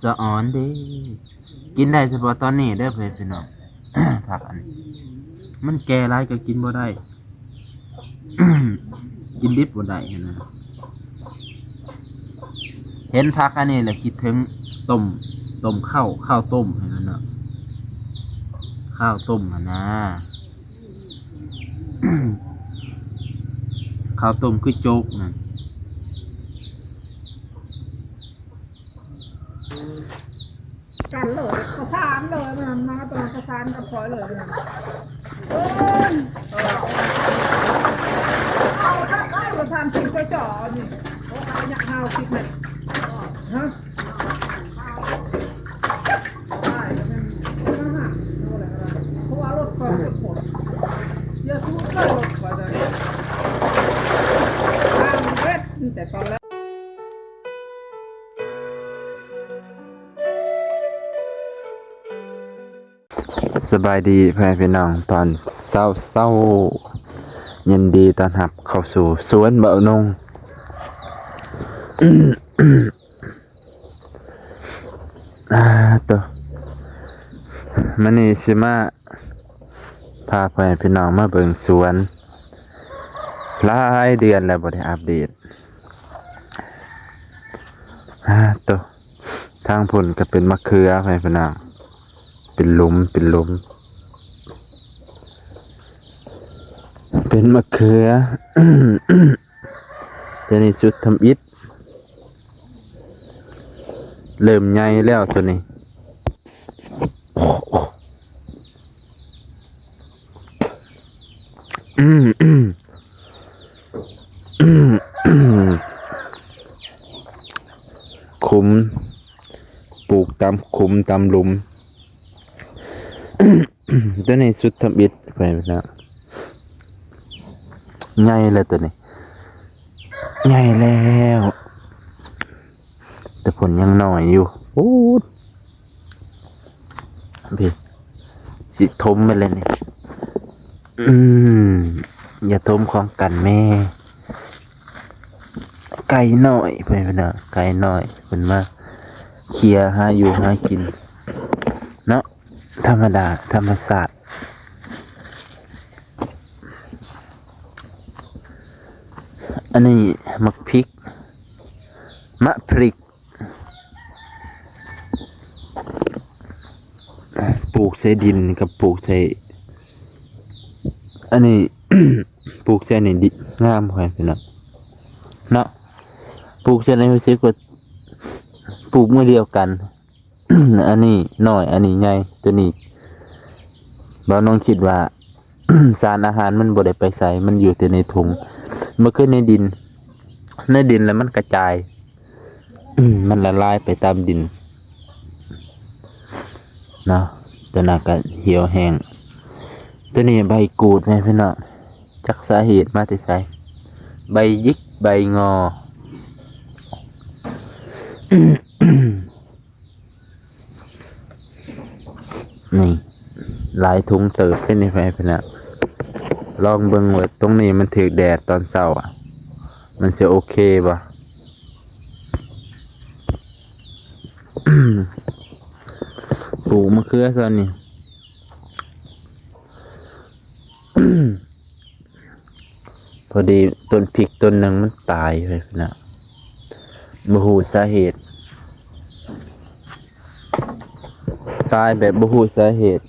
ສະອອນເດ້ ກິນໄດ້ສະເພາະຕອນນີ້ເດີ ເພື່ອນພີ່ນ້ອງ. ຜັກອັນນີ້ ມັນແກ່ຫຼາຍກໍກິນບໍ່ໄດ້ ກິນດິບບໍ່ໄດ້ຫັ້ນນະ. ເຫັນຜັກອັນນີ້ແລ້ວຄິດເຖິງຕົ້ມ ຕົ້ມເຂົ້າ ເຂົ້າຕົ້ມຫັ້ນນະເນາະ ເຂົ້າຕົ້ມຫັ້ນນະ ເຂົ້າຕົ້ມຄືໂຈກນັ້ນ. ກັນເລີຍ ປະສານເລີຍ ມັນມາ ປະສານກັບຂ້ອຍເລີຍ ເອີຍ ເອົາ ເອົາ ເອົາ ປະສານຊິໄປຈໍນີ້ ໂອ້ ເອົາຫຍັງ ຫ້າສິບແມັດ ຮະ ສະບາຍດີພໍ່ແມ່ພີ່ນ້ອງ ຕອນເຊົ້າໆ ຍິນດີຕ້ອນຮັບເຂົ້າສູ່ສວນບ່າວນົງ. ອາ ໂຕ ມື້ນີ້ຊິມາພາພໍ່ແມ່ພີ່ນ້ອງມາເບິ່ງສວນ ຫຼາຍເດືອນແລ້ວບໍ່ໄດ້ອັບເດດ. ອາ ໂຕ ທາງພຸ້ນກໍເປັນມະເຂືອ ພໍ່ແມ່ພີ່ນ້ອງ ເປັນຫຼຸມ ເປັນຫຼຸມ ເປັນມະເຂືອ. ຕົວນີ້ສຸດທຳອິດ ເລີ່ມໃຫຍ່ແລ້ວຕົວນີ້. ຂຸມ ປູກຕາມຂຸມຕາມຫຼຸມ. ຕົວນີ້ສຸດທຳອິດ ໄປແລ້ວ ໃຫຍ່ແລ້ວຕົວນີ້ ໃຫຍ່ແລ້ວ ແຕ່ຜົນຍັງໜ້ອຍຢູ່. ໂອ້ ພີ້ ຊິຖົມໄປແລ້ວນີ້. ອືມ ຢ່າຖົມຂອງກັນແມ່ ໄກ່ນ້ອຍ ເພິ່ນນະ ໄກ່ນ້ອຍ ເພິ່ນມາເຄຍຫາຢູ່ຫາກິນເນາະ. ທຳມະດາ ທຳມະຊາດ. ອັນນີ້ໝາກພິກ ໝາກພິກ ປູກໃສ່ດິນກັບປູກໃສ່ ອັນນີ້ ປູກໃສ່ນີ້ດີ ງາມ ຂ້ອຍ ພີ່ນ້ອງເນາະ. ປູກໃສ່ນີ້ຮູ້ສຶກວ່າປູກມື້ດຽວກັນ. ອັນນີ້ນ້ອຍ ອັນນີ້ໃຫຍ່. ຕົວນີ້ບ່າວນ້ອງຄິດວ່າ ສານອາຫານມັນບໍ່ໄດ້ໄປໃສ ມັນຢູ່ແຕ່ໃນຖົງ ບໍ່ຄືໃນດິນ. ໃນດິນແລ້ວມັນກະຈາຍ ມັນລະລາຍໄປຕາມດິນເນາະ. ຕົວນັ້ນກະຫ່ຽວແຫ້ງ. ຕົວນີ້ໃບກູດແມ່ພີ່ນ້ອງ ຈັກສາເຫດມາແຕ່ໃສ ໃບຫຍິກໃບງໍ. ນີ້ ຫຼາຍຖົງເຕີບເດ້ນີ້ ພໍ່ແມ່ພີ່ນ້ອງ. ລອງເບິ່ງວ່າຕົງນີ້ມັນຖືກແດດຕອນເຊົ້າ ມັນຊິໂອເຄບໍ່? ປູກມະເຂືອຊະນີ້. ພໍດີຕົ້ນພິກຕົ້ນໜຶ່ງມັນຕາຍໄປນະ ບໍ່ຮູ້ສາເຫດ ຕາຍແບບບໍ່ຮູ້ສາເຫດ.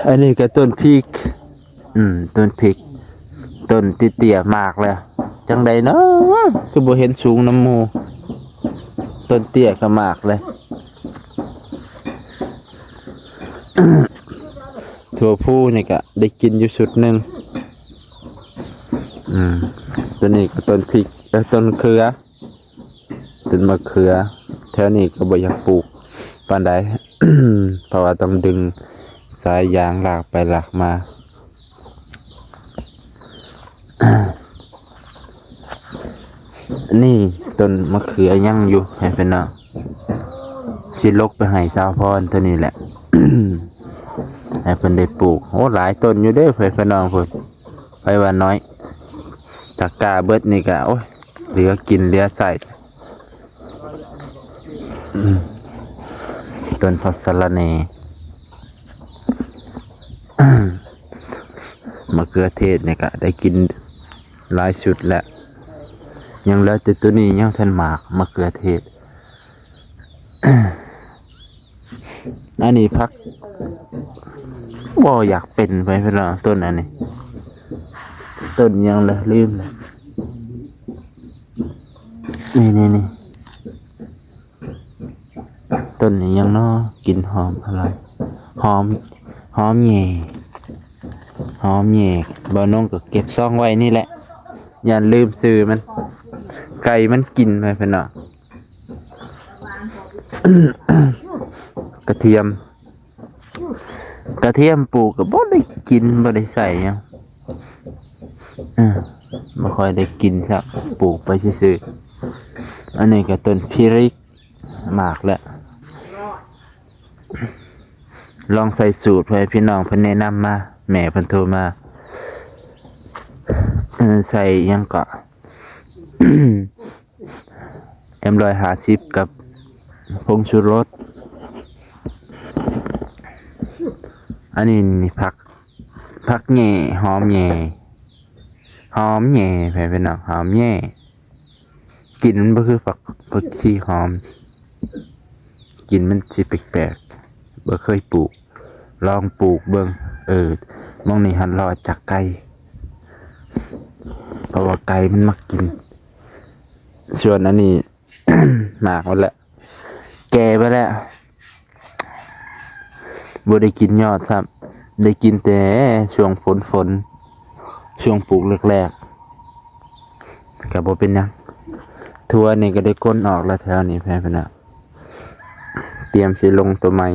ອັນນີ້ກໍຕົ້ນພິກ ອືມ ຕົ້ນພິກ ຕົ້ນເຕ້ຍໆ ໝາກແລ້ວ ຈັ່ງໃດເນາະ ຄືບໍ່ເຫັນສູງນຳໝູ່. ຕົ້ນເຕ້ຍກໍໝາກແລ້ວ ຖົ່ວພູນີ້ກະໄດ້ກິນຢູ່ຊຸດໜຶ່ງ. ອືມ ຕົວນີ້ກໍຕົ້ນພິກ ເອີ ຕົ້ນເຂືອ ຕົ້ນມະເຂືອ. ແຖວນີ້ກໍບໍ່ຢາກປູກປານໃດ ເພາະວ່າຕ້ອງດຶງສາຍຢາງລາກໄປລາກມາ. ນີ້ຕົ້ນມະເຂືອຍັງຢູ່ ໃຫ້ເພິ່ນເນາະ ຊິຫຼົກໄປໃຫ້ສາວພອນຕົວນີ້ແຫຼະ ໃຫ້ເພິ່ນໄດ້ປູກ. ໂອ້ ຫຼາຍຕົ້ນຢູ່ເດ້ ໃຫ້ພີ່ນ້ອງເພິ່ນ ໃຜວ່ານ້ອຍ ຖ້າກ້າເບິດນີ້ກະ ໂອ້ຍ ເຫຼືອກິນເຫຼືອໃຊ້. ອືມ ຕົ້ນຜັກສະລະແໜ່ ມະເຂືອເທດນີ້ກະໄດ້ກິນຫຼາຍຊຸດແລ້ວ. ຍັງເຫຼືອແຕ່ໂຕນີ້ ຍັງທັນໝາກ ມະເຂືອເທດ. ອັນນີ້ຜັກ ບໍ່ຢາກເປັນໄປພຸ້ນລະ ຕົ້ນອັນນີ້ ຕົ້ນຫຍັງລະ ລືມລະ. ນີ້ໆໆ ຕົ້ນອີ່ຫຍັງນໍ ກິ່ນຫອມອະໄລ ຫອມ ຫອມແຫຍ່ ຫອມແຫຍ່. ບ່າວນົງກໍເກັບຊອງໄວ້ນີ້ແຫຼະ ຢ້ານລືມຊື່ມັນ ໄກ່ມັນກິນໄປພຸ້ນເນາະ. ກະທຽມ ກະທຽມປູກກໍບໍ່ໄດ້ກິນ ບໍ່ໄດ້ໃສ່ຫຍັງ ເອີ ບໍ່ຄ່ອຍໄດ້ກິນຊ້ຳ ປູກໄປຊື່ໆ. ອັນນີ້ກໍຕົ້ນພິລິກ ໝາກແລ້ວ ລອງໃສ່ສູດ ພໍ່ແມ່ພີ່ນ້ອງເພິ່ນແນະນຳມາ ແມ່ເພິ່ນໂທມາ ເອີ ໃສ່ຫຍັງເກາະ ເອັມຮ້ອຍຫ້າສິບ ກັບຜົງຊູລົດ. ອັນນີ້ນີ້ຜັກ ຜັກແຫຍ່ ຫອມແຫຍ່ ຫອມແຫຍ່ ແມ່ພີ່ນ້ອງ ຫອມແຫຍ່. ກິ່ນມັນບໍ່ຄືຜັກ ຜັກຊີຫອມ ກິ່ນມັນຊິແປກໆ ບໍ່ເຄີຍປູກ ລອງປູກເບິ່ງ. ເອີ ໝ່ອງນີ້ຫັ້ນລອດຈາກໄກ່ ເພາະວ່າໄກ່ມັນມັກກິນ. ສ່ວນອັນນີ້ ໝາກມັນແຫຼະ ແກ່ໄປແລ້ວ ບໍ່ໄດ້ກິນຍອດຊ້ຳ ໄດ້ກິນແຕ່ຊ່ວງຝົນໆ ຊ່ວງປູກແລກໆ ກໍບໍ່ເປັນຫຍັງ. ຖົ່ວນີ້ກໍໄດ້ກົ້ນອອກແລ້ວແຖວນີ້ ແມ່ພີ່ນ້ອງ ຕຽມຊິລົງໂຕໃໝ່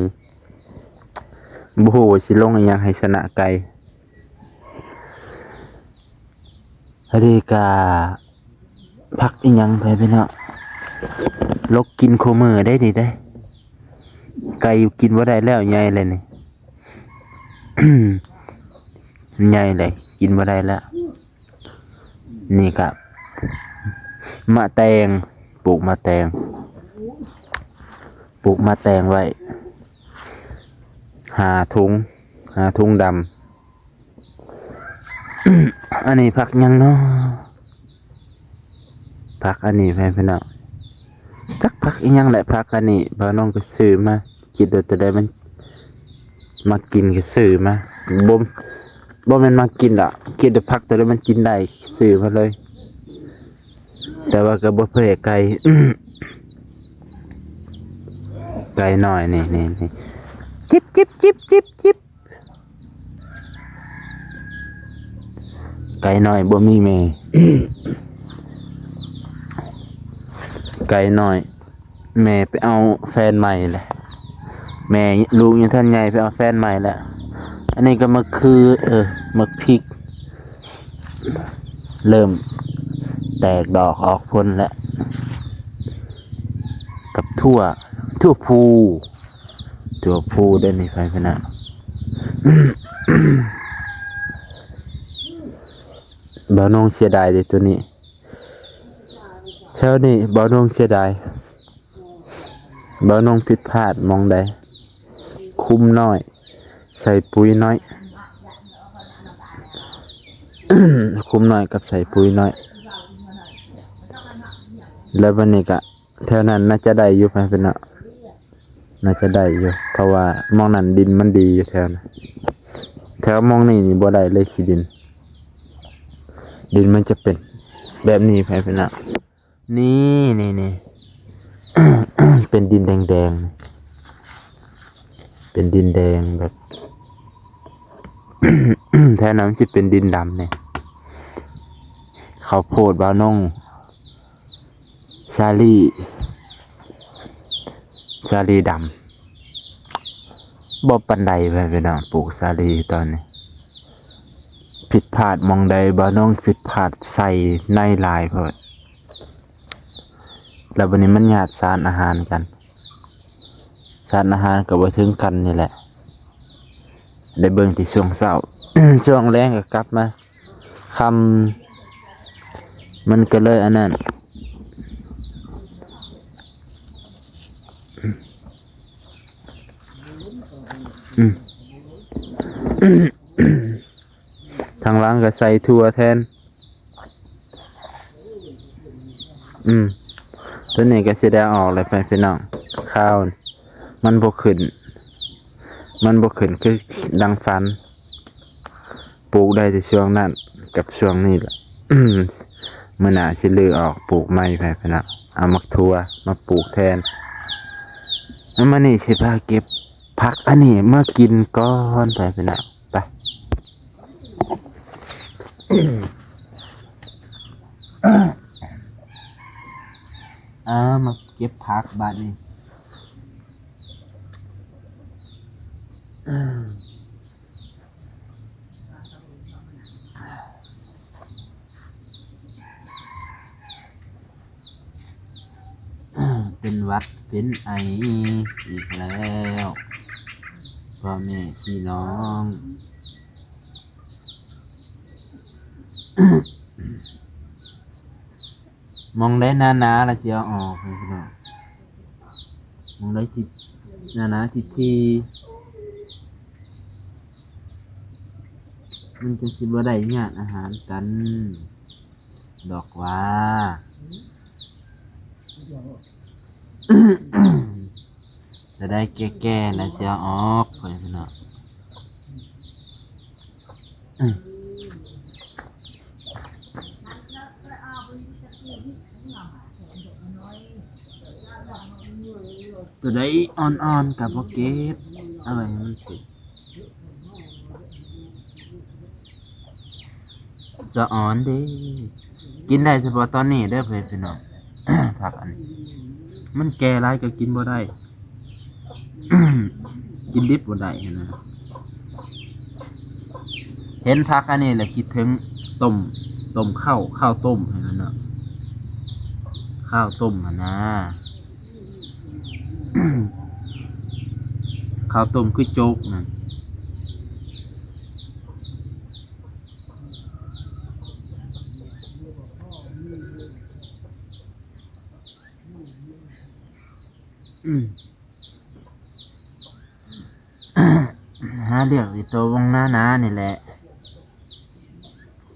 ບໍ່ຮູ້ວ່າຊິລົງອີ່ຫຍັງໃຫ້ຊະນະໄກ່. ອັນນີ້ກະຜັກອີ່ຫຍັງໄປພີ່ນ້ອງ ຫຼົກກິນຄູ່ມື້ໄດ໋ນີ້ໄດ໋ ໄກ່ກິນບໍ່ໄດ້ແລ້ວ ໃຫຍ່ແລ້ວນີ້ ໃຫຍ່ແລ້ວ ກິນບໍ່ໄດ້ແລ້ວ. ນີ້ກະໝາກແຕງ ປູກໝາກແຕງ ປູກໝາກແຕງໄວ້ ຫ້າຖົງ ຫ້າຖົງດຳ. ອັນນີ້ຜັກຫຍັງເນາະ ຜັກອັນນີ້ ແມ່ພີ່ນ້ອງ ຈັກຜັກອີ່ຫຍັງແຫຼະ ຜັກອັນນີ້ ບ່າວນົງກໍຊື້ມາ ຄິດວ່າໂຕໃດມັນມັກກິນກໍຊື້ມາ ບໍ່ ບໍ່ແມ່ນມັກກິນດອກ ຄິດວ່າຜັກໂຕໃດມັນກິນໄດ້ ຊື້ມາເລີຍ. ແຕ່ວ່າກໍບໍ່ແພ້ໄກ່ ໄກ່ນ້ອຍນີ້ ນີ້ ນີ້ ຈິບ ຈິບ ຈິບ ຈິບ ຈິບ. ໄກ່ນ້ອຍບໍ່ມີແມ່ ໄກ່ນ້ອຍ ແມ່ໄປເອົາແຟນໃໝ່ແຫຼະ ແມ່ ລູກຍັງທັນໃຫຍ່ ໄປເອົາແຟນໃໝ່ແລ້ວ. ອັນນີ້ກໍໝາກຂື ເອີ ໝາກພິກ ເລີ່ມແຕກດອກອອກຜົນແລ້ວ ກັບຖົ່ວ ຖົ່ວພູ ຖົ່ວພູເດ້ນີ້ ໄປພຸ້ນນະ. ບ່າວນົງເສຍດາຍເດ້ໂຕນີ້ ແຖວນີ້ບ່າວນົງເສຍດາຍ ບ່າວນົງຜິດພາດໝ່ອງໃດ ຄຸມນ້ອຍ ໃສ່ປຸ໋ຍນ້ອຍ ຄຸມນ້ອຍກັບໃສ່ປຸ໋ຍນ້ອຍ ແລ້ວບັດນີ້ກະ ແຖວນັ້ນໜ້າຈະໄດ້ຢູ່ ພໍ່ແມ່ພີ່ນ້ອງ ໜ້າຈະໄດ້ຢູ່ ເພາະວ່າໝ່ອງນັ້ນດິນມັນດີຢູ່ແຖວນັ້ນ ແຖວໝ່ອງນີ້ນີ້ບໍ່ໄດ້ເລີຍ ຂີ້ດິນ ດິນມັນຈະເປັນແບບນີ້ ພໍ່ແມ່ພີ່ນ້ອງ ນີ້ ນີ້ ນີ້ ເປັນດິນແດງໆ ເປັນດິນແດງແບບ ແຖວນັ້ນມັນຊິເປັນດິນດຳນີ້ ເຂົ້າໂພດບ່າວນົງ ສາລີ ສາລີດຳ ບໍ່ປານໃດ ພີ່ນ້ອງ ປູກສາລີຕອນນີ້ ຜິດພາດໝ່ອງໃດ ບ່າວນົງຜິດພາດໃສ່ໃນຫຼາຍໂພດ ແລ້ວບັດນີ້ມັນຍາດສານອາຫານກັນ ສານອາຫານກໍບໍ່ເຖິງກັນນີ້ແຫຼະ ໄດ້ເບິ່ງແຕ່ຊ່ວງເຊົ້າ ຊ່ວງແລງກໍກັບມາ ຄ່ຳ ມັນກໍເລີຍອັນນັ້ນ ອືມ ທາງຫຼັງກໍໃສ່ຖົ່ວແທນ. ອືມ ຕົວນີ້ກໍຊິໄດ້ອອກແລ້ວ ພີ່ນ້ອງ. ຄາວມັນບໍ່ຂຶ້ນ ມັນບໍ່ຂຶ້ນຄືດັ່ງຝັນ. ປູກໄດ້ແຕ່ຊ່ວງນັ້ນກັບຊ່ວງນີ້ແຫຼະ. ມື້ໜ້າຊິຮື້ອອກປູກໃໝ່ ພີ່ນ້ອງ. ເອົາໝາກຖົ່ວມາປູກແທນ. ແລ້ວມື້ນີ້ຊິພາເກັບຜັກອັນນີ້ມາກິນກ່ອນ ພີ່ນ້ອງ. ໄປ ເອົາມາເກັບຜັກບາດນີ້. ເປັນຫວັດເປັນໄອອີກແລ້ວ ພໍ່ແມ່ພີ່ນ້ອງ. ໝ່ອງໃດໜາໆລະຊິເອົາອອກ ພີ່ນ້ອງ. ໝ່ອງໃດທີ່ໜາໆທີ່ໆ ມັນຈັ່ງຊິບໍ່ໄດ້ຍາດອາຫານກັນດອກຫວາ. ຈະໄດ້ແກ່ໆ ແລ້ວຊິເອົາອອກ ພໍ່ແມ່ພີ່ນ້ອງ. ຕົວໃດອ່ອນໆ ກໍບໍ່ເກັບ ເອົາໄວ້ໃຫ້ມັນເປັນ ສະອອນເດ້ ກິນໄດ້ສະເພາະຕອນນີ້ເດີ ພໍ່ແມ່ພີ່ນ້ອງ. ຜັກອັນນີ້ ມັນແກ່ຫຼາຍກໍກິນບໍ່ໄດ້ ກິນດິບບໍ່ໄດ້ຫັ້ນນະ. ເຫັນຜັກອັນນີ້ແລ້ວຄິດເຖິງຕົ້ມ ຕົ້ມເຂົ້າ ເຂົ້າຕົ້ມຫັ້ນນະ ເຂົ້າຕົ້ມຫັ້ນນະ ເຂົ້າຕົ້ມຄືໂຈກນັ້ນ. ອືມ ຫາເລື່ອງອີ່ໂຕວງໜາໆນີ້ແຫຼະ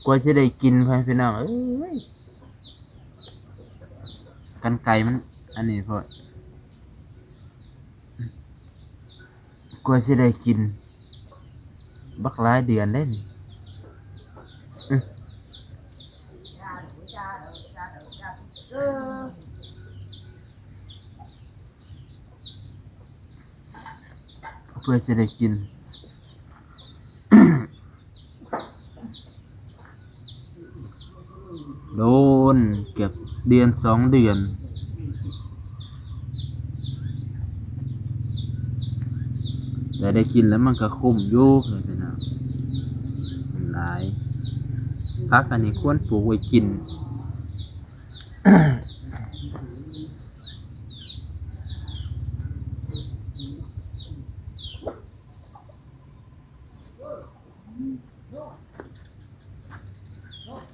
ກວ່າຊິໄດ້ກິນ ພໍ່ແມ່ພີ່ນ້ອງເອີຍ. ກັນໄກມັນອັນນີ້ໂພດ ກວ່າຊິໄດ້ກິນ ບັກຫຼາຍເດືອນເດ້ນີ້. ອື ເພື່ອຊິໄດ້ກິນ ໂດນເກືອບເດືອນສອງເດືອນ ແຕ່ໄດ້ກິນແລ້ວມັນກໍຄຸ້ມຢູ່ ເອີ ພີ່ນ້ອງ ມັນຫຼາຍ. ຜັກອັນນີ້ຄວນປູກໄວ້ກິນ.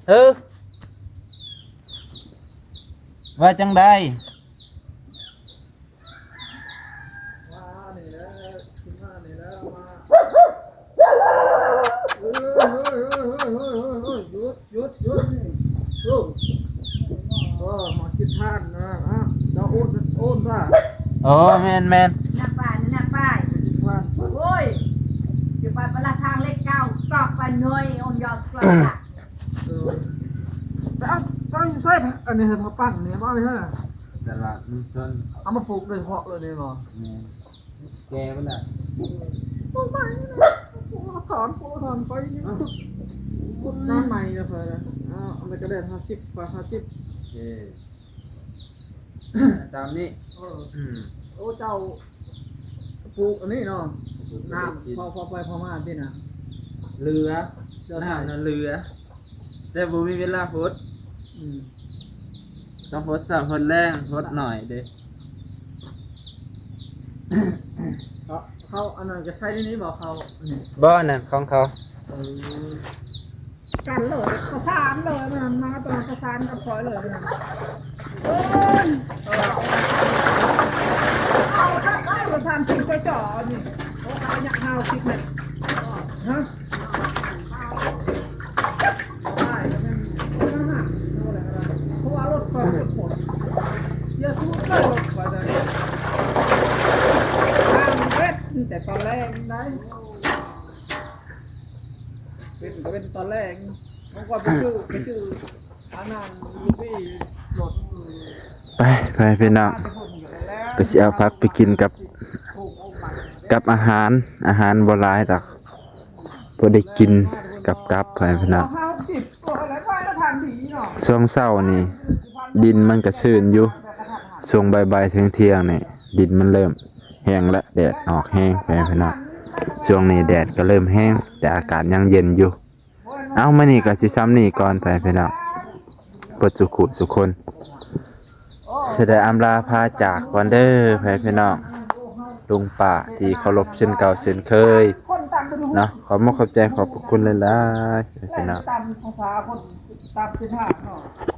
ເອີ ວ່າຈັ່ງໃດ? ຢຸດ ຢຸດ ຢຸດ ໂອ້ ເອີ ມາກິນທານນະ ອາ ເຈົ້າໂອນ ໂອນຊະ. ໂອ້ ແມ່ນໆ ໜ້າປ້າຍ ໜ້າປ້າຍ ກິນທານ ໂອ້ຍ ຈະໄປປະລະທາງເລກເກົ້າ ຕອກໄປໜ່ອຍ ໂອນຍອດກວ່າ ເອີ ໄປເອົາ ໄປເອົາຢູ່ໃສ ອັນນີ້ໃຫ້ເຂົາປັ່ນນີ້ ເອົານີ້ໃຫ້ ຕະຫຼາດເມືອງຊົນ ເອົາມາປູກໂດຍສະເພາະເລີຍນີ້ບໍ່? ແມ່ນ. ແກ່ເບິດແລ້ວ ປູກໃໝ່ ປູກຖອນ ປູກຖອນໄປນີ້ ເອົ້າ ຂຸດ ຂຸດ ນ້ຳໃໝ່ນະ ເພິ່ນນະ ເອົາ ອັນນັ້ນກໍໄດ້ຫ້າສິບ ກວ່າຫ້າສິບ ໂອເຄ ຕາມນີ້ ເອີ ອືມ ໂອ້ ເຈົ້າປູກອັນນີ້ເນາະ ນ້ຳ ພໍ ພໍໄປພໍມາຕິນະ ເຫຼືອ ເຫຼືອ ນ້ຳນະເຫຼືອ ແຕ່ບໍ່ມີເວລາຫົດ ອືມ ຕ້ອງຫົດເຊົ້າຫົດແລງ ຫົດໜ້ອຍເດ້. ເຂົາ ເຂົາອັນນັ້ນກໍໃຊ້ໃນນີ້ບໍ່ ເຂົາອັນນີ້ ບໍ່ ອັນນັ້ນຂອງເຂົາ ເອີ ກັນເລີຍ ປະສານເລີຍ ອັນນັ້ນນະ ປະສານກັບຂ້ອຍເລີຍ ອັນນັ້ນ ເອີ ເອີ ປະສານຖືກໄປຈໍ້ນີ້. ໄລຍະຫ້າສິບແມັດ ຮະ ໄດ້ ກໍແມ່ນ ເພາະວ່າລົດຂ້ອຍມັນໝົດ ຢ່າສູດເລີຍລົດຂ້ອຍໄດ້ ທາງເວັດ ມີແຕ່ຕອນແລງໄດ໋ ເວັນກໍເວັນຕອນແລງ ມັນກໍໄປຊື້ ໄປຊື້ ອັນນັ້ນຢູ່ທີ່ລົດ ໄປ ໄປພີ່ນ້ອງ ກໍຊິເອົາຜັກໄປກິນກັບ ກັບອາຫານ ອາຫານບໍ່ຫຼາຍດອກ ພໍໄດ້ກິນກັບກັບ ໄປພີ່ນ້ອງ ຊ່ວງເຊົ້ານີ້ ດິນມັນກະຊື້ນຢູ່ ຊ່ວງບ່າຍໆ ທ່ຽງໆ ນີ້ ດິນມັນເລີ່ມແຫ້ງແລ້ວ ແດດອອກແຮງ ໄປພີ່ນ້ອງ ຊ່ວງນີ້ແດດກໍເລີ່ມແຮງ ແຕ່ອາກາດຍັງເຢັນຢູ່ ເອົາ ມື້ນີ້ກໍຊິຊ່ຳນີ້ກ່ອນ ໄປພີ່ນ້ອງ ເບິດສູ່ຄູ່ສູ່ຄົນ ຊິໄດ້ອຳລາພາຈາກກ່ອນເດີ ໄປພີ່ນ້ອງ ລຸງປ້າທີ່ເຄົາລົບເຊັ່ນເກົ່າເຊັ່ນເຄີຍເນາະ ຂອບມຸກຂອບໃຈ ຂອບພະຄຸນຫຼາຍໆ ໄປພີ່ນ້ອງ ຕາມພາສາຄົນ ຕາມເສັ້ນທາງເນາະ